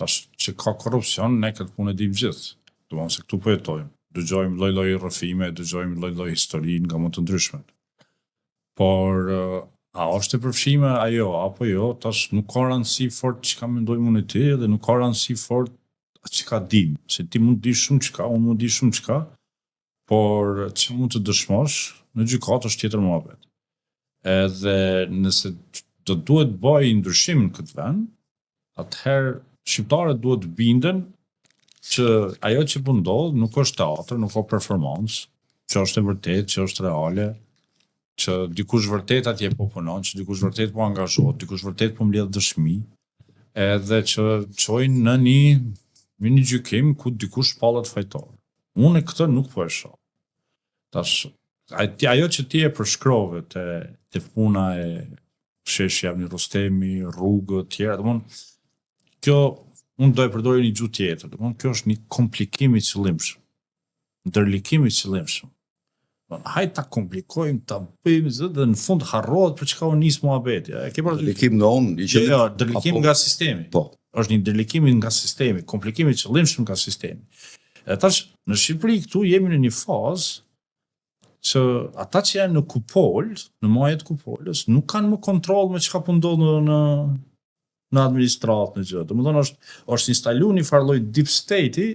Tash që ka korrupsion, ne këtë punë e dimë gjithë. Domethënë se këtu po jetojmë. Dëgjojmë lloj-lloj rrëfime, dëgjojmë lloj-lloj histori nga më të ndryshmet. Por a është e përfshime ajo apo jo, tash nuk ka rëndësi fort çka mendojmë unë e ti dhe nuk ka rëndësi fort çka dim, se ti mund të dish shumë çka, unë mund të di shumë çka, por që mund të dëshmosh në gjykatë është tjetër muhabet. Edhe nëse do duhet bëj ndryshim në këtë vend, atëherë shqiptarët duhet të binden që ajo që po ndodh nuk është teatr, nuk ka performancë, që është e vërtetë, që është reale, që dikush vërtet atje po punon, që dikush vërtet po angazhohet, dikush vërtet po mbledh dëshmi, edhe që çojnë në një në një gjykim ku dikush shpallet fajtor. Unë këtë nuk po e shoh. Tash ajo që ti e përshkrove te te puna e sheshi Avni Rustemi, rrugët, tjera, domthon kjo unë do e përdori një gjuhë tjetër, domthon kjo është një komplikim i qëllimshëm, ndërlikim i qëllimshëm. Hajt ta komplikojmë, ta bëjmë zë dhe në fund harrohet për çka u nis muhabeti. E ke parasysh? Ndërlikim nga unë, i qëllim. Jo, jo, ndërlikim nga sistemi. Po. Është një ndërlikim nga sistemi, komplikim i qëllimshëm nga sistemi. Edhe tash në Shqipëri këtu jemi në një fazë që ata që janë në kupol, në maje të kupolës, nuk kanë më kontroll me çka po ndodh në në në administratë në gjë. Domethënë është është instalu një farë lloj deep state-i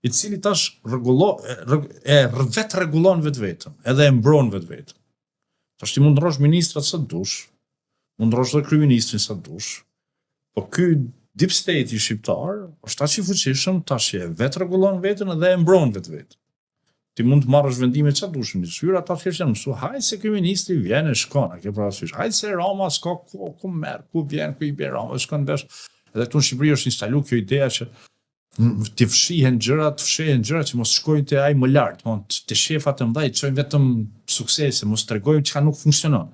i cili tash rregullo e vetë rregullon vetveten, edhe e mbron vetveten. Tash ti mund ndrosh ministrat sa dush, mund ndrosh edhe kryeministrin sa dush, po ky deep state i shqiptar është aq i fuqishëm tash që e vetë rregullon veten edhe e mbron vetveten. Ti mund të marrësh vendime çfarë dush në zyrë, ata thjesht janë mësu, hajde se kryeministri vjen e shkon, a ke parasysh? Hajde se Rama s'ka ku, ku merr, ku vjen, ku i bie Rama, shkon vesh. Edhe këtu në Shqipëri është instalu kjo ideja që të fshihen gjërat, të fshihen gjërat që mos shkojnë te ai më lart, domthon te shefat e mëdha i çojnë vetëm suksese, mos tregojnë çka nuk funksionon.